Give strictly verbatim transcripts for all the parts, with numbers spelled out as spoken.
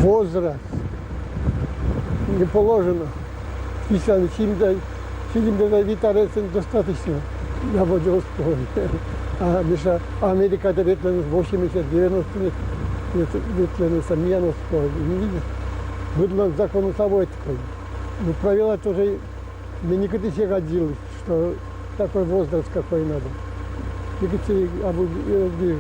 Возраст. Не положено. Исян сизимдас, сизимдас вит аресэнь достаточно. Я водзёс пой. А миша Америкада ветлэныс восемьдесят, девяносто лет вет-, ветлэныс, а миян оз пой. Видишь, быдлань законыс аволь такой. Ну, правила тоже мне никто не говорил, что такой возраст, какой надо. Никто абу не говорил.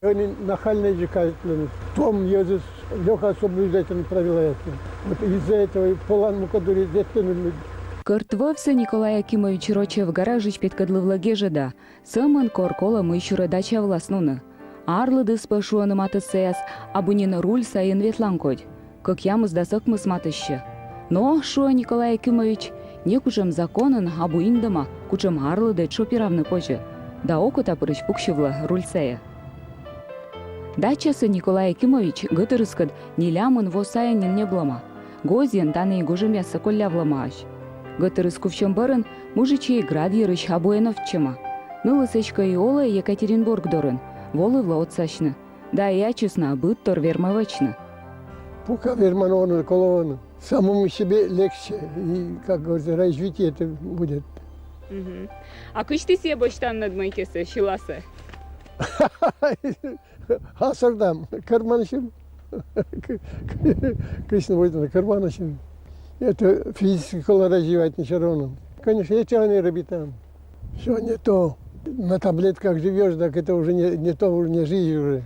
Они нахальные же, кажется, том йӧзыс лёка соблюдать правила эти. Вот из-за этого и полан мукадури детям. Кӧрт вӧвсӧ Николай Акимович Рочев гаражысь петкӧдлывлӧ гежӧда. Сӧмын кор колӧ мыйсюрӧ дача вылас нуны. Арлыдыс пӧ, шуӧны матыссаяс, абу нин руль сайын ветлан кодь. Кӧкъямысдас ӧкмыс матыссьӧ. Но, шуӧ Николай Акимович, некучӧм законын абу индӧма, кучӧм арлыдӧ тшопиравны позьӧ. Да окотапырысь пуксьывлӧ руль сайӧ. Дачасӧ Николай Акимович гӧтырыскӧд нелямын во сайын нин ньӧблӧма. Гозйӧн тані гожӧмъяссӧ коллявлӧмаӧсь. Гӧтырыс кувсьӧм бӧрын мужичӧй град йӧрысь абу эновтчӧма. Нылыс эськӧ и олӧ Екатеринбург дорын, волывлӧ отсасьны. Да и ачыс на быдтор вермӧ вӧчны. Пока верман овны, колӧ овны. Самому себе легче. И, как говорится, развитие это будет. Мгм. А кыдз ті сійӧ босьтанныд мыйкӧсӧ, сьыласӧ? Асордам, карманысьым. Кыдз нӧ босьтан, карманысьым. Это физически колӧ развивать всё равно. Конечно, я чай не рабитам. Всё не то. На таблетках живёшь, так это уже не, не то, уже не жизнь уже.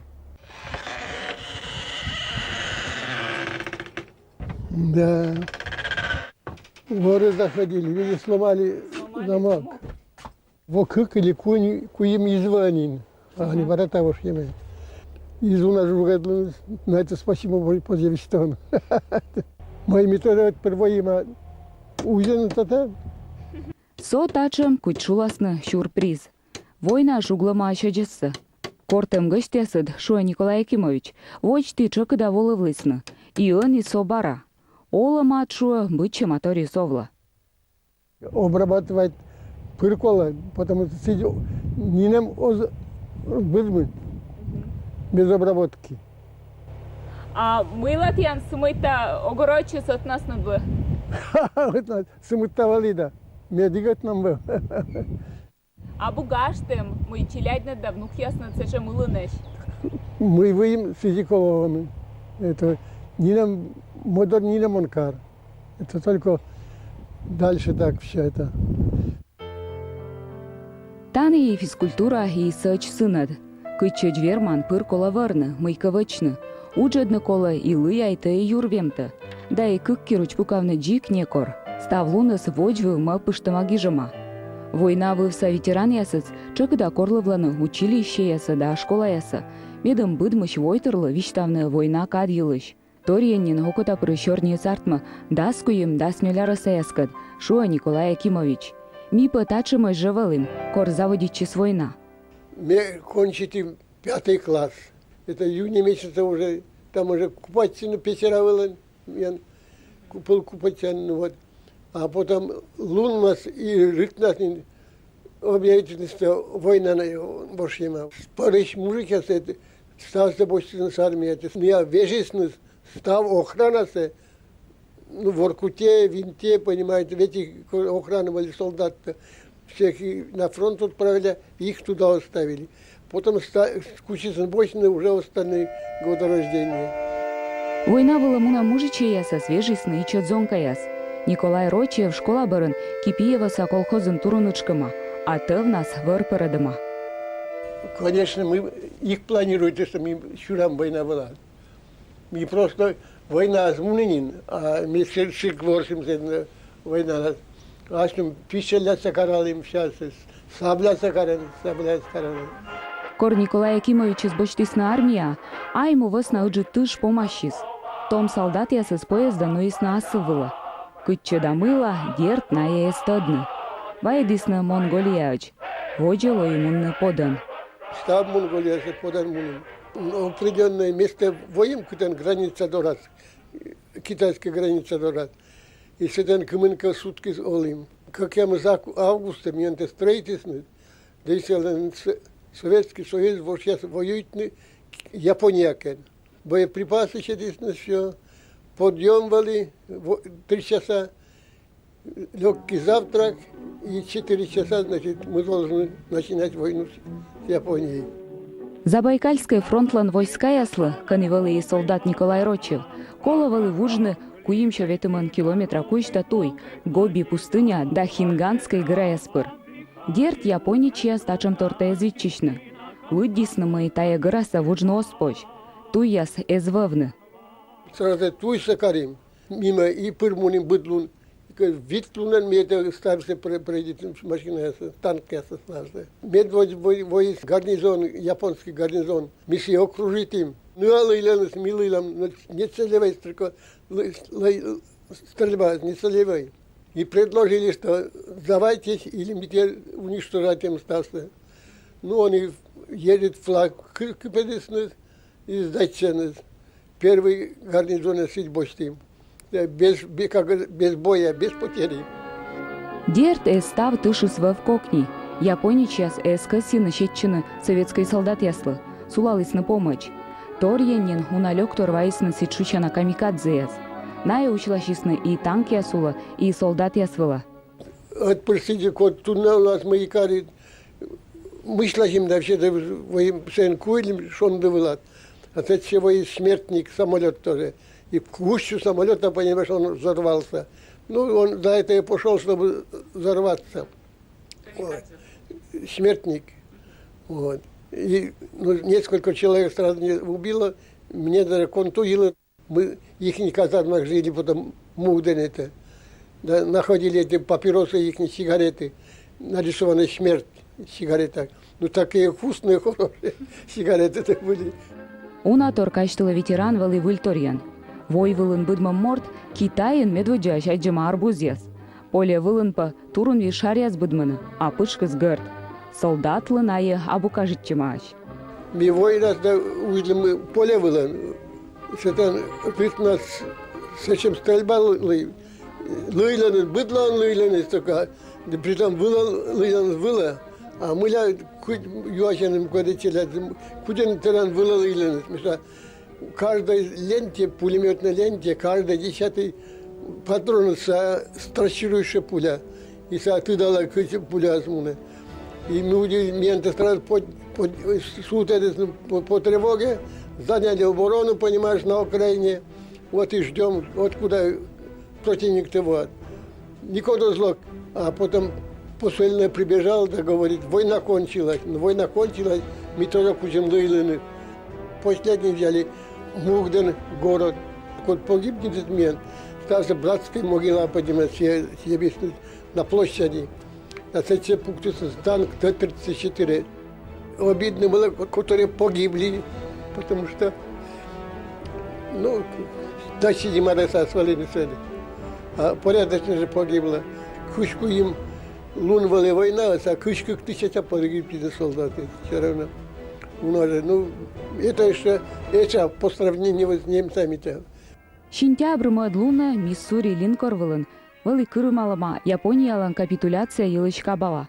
Да. Воры заходили, видишь, сломали замок. Во кык или куинь куим изва нин. А али вара того ж. Изва на жугадлы, на это спасибо Богу, позевистон. Мый ми тогда вот первой има узен тата. Со татшӧм, кыдз шуласны, сюрприз. Война жуглӧмаӧсь ӧдзӧссӧ. Кортӧм гӧсьтъясыд, шуӧ Николай Акимович, водзті тшӧкыда волывлісны. И ӧні со бара. Олӧмаыд, шуӧ, быдсяма торйыс овлӧ. Обрабатывать пыр колӧ, потому что сідз нинӧм оз быдмы без обработки. А мыйла тіян сымытта огородсьыс ӧтнасныд вӧ? Ӧтнас, сымытта вӧлі да, медіг ӧтнам вӧв. Абу гажтӧм, мый челядьныд да внукъяснад сэтшӧм ылынӧсь? Мый выйым, сідзи колӧ овны. Это нинӧм, мӧдар нинӧм он кар. Это только дальше так всё это. Тані и физкультура, и сӧдз сынӧд. Кытчӧдз верман, пыр колӧ вӧрны, мыйкӧ вӧчны. Уджӧдны колӧ и лый айтӧ, и юр вемтӧ. Да и кык керуч пукавны дзик некор. Став луныс водзвыв мӧвпыштӧма-гижӧма. Война вывса ветеранъясыс тшӧкыда корлывлӧны училищеясӧ да школаясӧ, медым быдмысь войтырлы висьтавны война кад йылысь. Торйӧн нин окотапырысь сёрниыс артмӧ дас куим-дас нёль арӧсаяскӧд, шуӧ Николай Акимович. Ми пӧ татшӧмӧсь жӧ вӧлім, кор заводитчис война. Ме кончитім пятый класс. Это июня месяца уже, там уже купаться, ну, пещера вылын, ян, купол купаться, ну вот. А потом луннас и рытнас нин объявитісны, что война на, вошли ма. Пӧрысь мужикъяс, это, ставсӧ босьтісны с армии, это, миянӧс вежисны, став охранасӧ, ну, Воркуте, Винте, понимаете, ведь их охрана были солдаты. Всех и на фронт отправили, их туда оставили. Потом ста-, кучисны босьтны уже остальные годы рождения. Война вылӧ мунӧм мужичӧйясӧс вежисны ичӧт зонкаяс. Николай Рочев школа бӧрын Кипиевса колхозын турун ытшкӧма, а тӧвнас вӧр пӧрӧдӧма. Конечно, ми эг планируйты, что ми сюрам война вылас. Ми просто войнаас мунім нин, а ми сідз, сідз ворсім сэтшӧм войнаас. Асьным пищаляссӧ каралім, сейчас саблясӧ каран, саблясӧ каран. Кор Николай Акимовичӧс босьтісны армияӧ, Айму вӧсна ыджыд тыш помасис. Том салдатъясӧс поездӧн нуисны асыв вылӧ. Кытчӧ да мыйла, дерт, найӧ эз тӧдны. Вайӧдісны Монголияӧдз. Водзӧ лои мунны подӧн. Став Монголиясӧ подӧн мунім. Определённое место воим, кытӧн граница дорас, китайская граница дорас. И сэтӧн кымынкӧ сутки олім. Кӧкъямыс ав-, августӧ миянтӧ стрӧитісны, да и сэтӧн С-, Советский Союз вошъяс воюйтны Япониякӧд. Боеприпасы сетісны, всё. Подъём вӧлі во-, три часа, лёгкий завтрак, и четыре часа, значит, мы должны начинать войну с, с Японией. Забайкальскӧй фронтлӧн войскаяслы, кӧні вӧлі и солдат Николай Рочев, колӧ вӧлі вуджны куимсё ветымын километра кузьта туй, Гоби пустыня да Хинганскӧй гӧраяс пыр. Дерт, японечьяс татшӧмтор эз виччысьны. Лыддисны, мый тайӧ гӧрасӧ вуджны оз позь. Туйяс эз вӧвны. Сразу туйсӧ карим. Мимо и пыр мунім быд лун. Вит лунӧн ми этӧ ставсӧ прӧйдитім машинаясӧн, танкъясӧн ставсӧ. Медводз воис гарнизон, японскӧй гарнизон. Ми сійӧс окружитім. Ныа лыйлӧныс, ми лыйлам, но не целевӧй стрельба, не целевӧй. И предложили, что сдавайтесь, или ми тіянӧс уничтожатім ставсӧ. Ну, ӧні ӧд флаг кыпӧдісны и сдайтчӧны. Первый гарнизонӧс сідз босьтім. Без, без боя, без потери. Дерт, эз став тышыс вӧв кокни. Японечьяс эз кӧсйыны сетчыны сӧветскӧй солдатъяслы, сулалісны помӧдз. Торйӧн нин уна лёктор вайисны сідз шусяна камикадзеяс. Найӧ усьласисны и танкъяс улӧ, и солдатъяс вылӧ. Ӧтпырсьыд код туннавлас мыйкарит мысьласим да всё, да воим сэн куйлим шонды вылад. А сэтчӧ воис смертник самолёт тоже. И кусю самолёта, понимаешь, он взорвался. Ну, он за это и пошёл, чтобы взорваться. Смертник. Вот. И ну, несколько человек сразу не убило, мне даже контузило. Мы в ихних казармах жили, потом Мугден это. Да, находили эти папиросы, ихние сигареты, нарисованная смерть в сигаретах. Ну, такие вкусные, хорошие сигареты это были. Унатор казьтылӧ ветеран вӧлі выльторйӧн. Войвылын быдмӧм морт Китайын медводдзаысь аддзӧма арбузъяс. Поле вылын пӧ турунвиж шаръяс быдмӧны, а пытшкыс гӧрд. Солдатлы найӧ абу кажитчӧмаӧсь. Ми войнас да узьлім поле вылын. Сэтӧн рытнас сэтшӧм стрельба лои. Лыйлӧны, быдлаын лыйлӧны, только притом вылӧ лыйлӧны вылӧ. А мыля кыдз юасьӧны кодь челядьыс, кыдз нӧ тэнад вылӧ лыйлӧны, мися. Каждой ленте, пулемётной ленте, каждый десятый патрон — сійӧ трассирующая пуля. И сійӧ тыдалӧ, кыдз пуляыс мунӧ. И ми удивились, ми сразу по, по, сутены по, по тревоге, заняли оборону, понимаешь, на окраине. Вот и ждём, вот куда противник-то вот. Никуда зло. А потом посыльный прибежал, да говорит: «Война кончилась». Ну, война кончилась, ми тоже кутім лыйлыны. Последний взяли Мугден город. Код погибнет этот мент, ставсӧ братская могила поднимать, съебись на площади. А сэтчӧ пуктісны танк Т тридцать четыре. Обидно было, ко-, которые погибли, потому что, ну, значит, не мадаса свалили сцены. А порядочно же погибло. Кыдзкӧ им лун вӧлі война, а кыдзкӧ тысяча погибли солдаты. Всё равно. У нас же, ну, это ещё, это по сравнению вот с немцами-то. Сентябрь мӧд лунӧ Миссури линкор вылын вӧлі кырымалӧма Япониялӧн капитуляция йылысь кабала.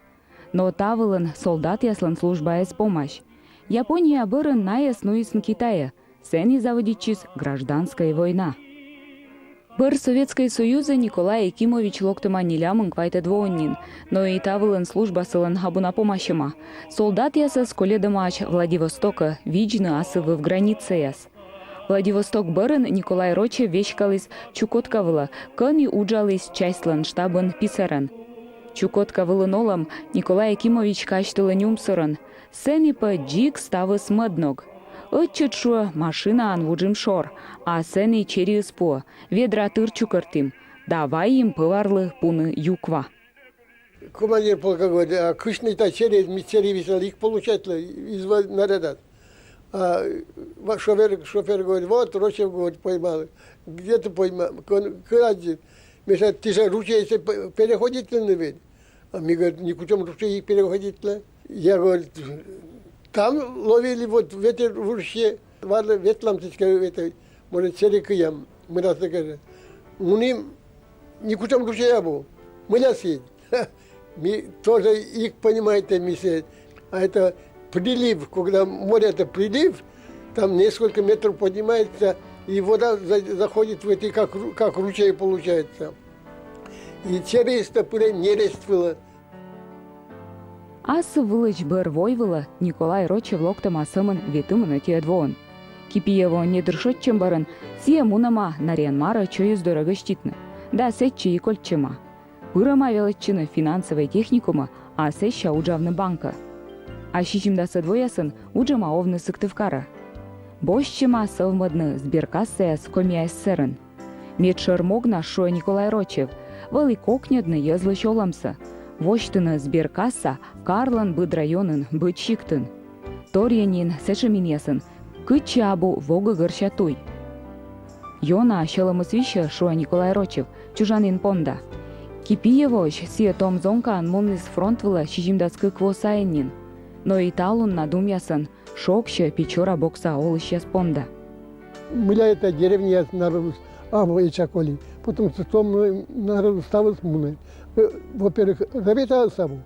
Но та вылын солдатъяслӧн служба эз помась. Япония бӧрын найӧс нуисны Китайӧ. Сэні заводитчис гражданскӧй война. Бӧр Сӧветскӧй Союзӧ Николай Якимович локтӧма нелямын квайтӧд воын нин, но и та вылын служба сылӧн абу на помасьӧма. Солдатъясӧс кольӧдӧмаӧсь Владивостокӧ видзны асыввыв границаяс. Владивосток бӧрын Николай Рочев веськаліс Чукотка вылӧ, кӧні уджаліс частьлӧн штабын писарӧн. Чукотка вылын олӧм Николай Якимович казьтылӧ нюмсорӧн. Сэні пӧ дзик ставыс мӧд ног. Ӧтчыд, шуӧ, машинаӧн вуджим шор, а сэні чериыс пуӧ, ведра тыр чукӧртім да вайим пӧварлы пуны юква. Командир полка говорит: «А кысь нӧ та чери, ми чери висьталам, ик получайтла из ва-, нарядат». А ва-, шофёр, шофёр говорит: «Вот, Рочев, говорит, поймал». «Где ты поймал? Кӧн-, кӧн аддзис?» «Мися, ты же ручей пе-, переходитӧ нин ведь». А ми, говорит, никутшӧм ручей эг переходитла. Я, говорит, там ловили, вот в этой ручье, ладно, ветлам, так сказать, в этой, может, чери кыям, мыйта, говорит. Муним, никутшӧм ручей абу. Мыйла сідз. Ми тоже эг понимайтӧй, мися. А это прилив, когда море — это прилив, Там несколько метров поднимается, и вода за- заходит в эти, как, ру- как ручей получается. И через это пыре нерест было. Асыв вылысь бӧр войвылӧ Николай Рочев локтӧма сӧмын ветымын ӧти ӧд воын. Кипиево недыр шойччӧм бӧрын сійӧ мунӧма Нарьян-Марӧ чойыс дорӧ гӧститны да сэтчӧ и кольччӧма. Пырӧма велӧдчыны финансовӧй техникумӧ, а сэсся уджавны банкӧ. А сизимдасӧд воясын уджӧма овны Сыктывкарӧ. Босьтчӧма сӧвмӧдны сберкассаяс Коми АССР-ын. Медшӧр могнас, шуӧ Николай Рочев, вӧлі кокньӧдны йӧзлысь олӧмсӧ, восьтыны сберкасса карлӧн быд районын, быд сиктын. Торйӧн нин сэтшӧм инъясын кытчӧ абу во гӧгӧрся туй. Ёна сьӧлӧмыс висьӧ, шуӧ Николай Рочев, чужанін понда. Кипиевоысь сійӧ том зонкаӧн муніс фронт вылӧ сизимдас кык во сайын нин. Но и талун на думъясӧн шогсьӧ Печора бокса олысьяс понда. Мыйла эта деревняяс народыс абу этша коли, потому что том народыс ставыс мунӧ. Э, Во-первых, рабейтаыс абу.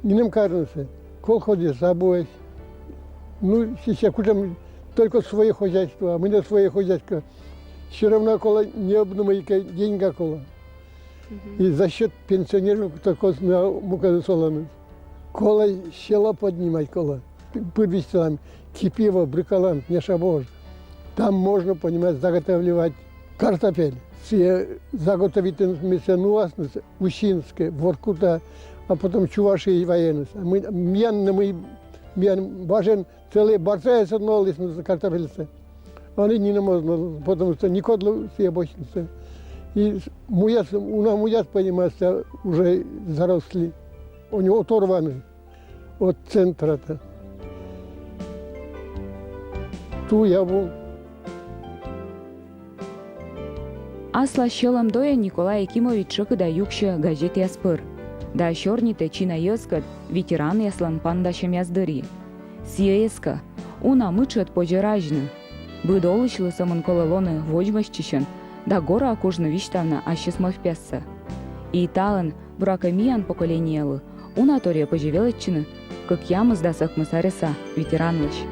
Нинӧм карнысӧ. Колхозъяс абуӧсь. Ну, сейчас кутшӧм только свое хозяйство, а мыйла свое хозяйство. Все равно колӧ ньӧбны мыйкӧ, деньга колӧ. И за счет пенсионеров только на мукӧдыс олӧны. Колӧ село поднимать колӧ. Пыр висьталам, Кипиево, Брыкалан, Няша-Вож. Там можно, понимаешь, заготавливать картофель. Сійӧ заготовитӧмыс нуасны Усинскӧ, Воркута, а потом Чувашиӧ вайӧны. А мый, миян, но мый, миян важӧн целӧй бартаяс нуалісны картофельсӧ. А ӧні нинӧм оз нуалӧй, потому что некодлы сійӧ босьтнысӧ. И с- муяс, уна муяс, понимаешь, уже заросли. Они оторваны от центра-то. Туй абу. Аслас сьӧлӧм дойӧн Николай Якимович тшӧкыда юксьӧ газетъяс пыр да сёрнитӧ чина йӧзкӧд ветеранъяслӧн паныдасьӧмъяс дырйи. Сійӧ эскӧ, уна мытшӧд позьӧ разьны. Быд олысьлы сӧмын колӧ лоны водзмӧстчысьӧн да гораа кужны висьтавны ассьыс мӧвпъяссӧ. И таӧн, буракӧ, миян поколениелы уна торйӧ позьӧ велӧдчыны кӧкъямысдас ӧкмыс арӧса ветеранлысь.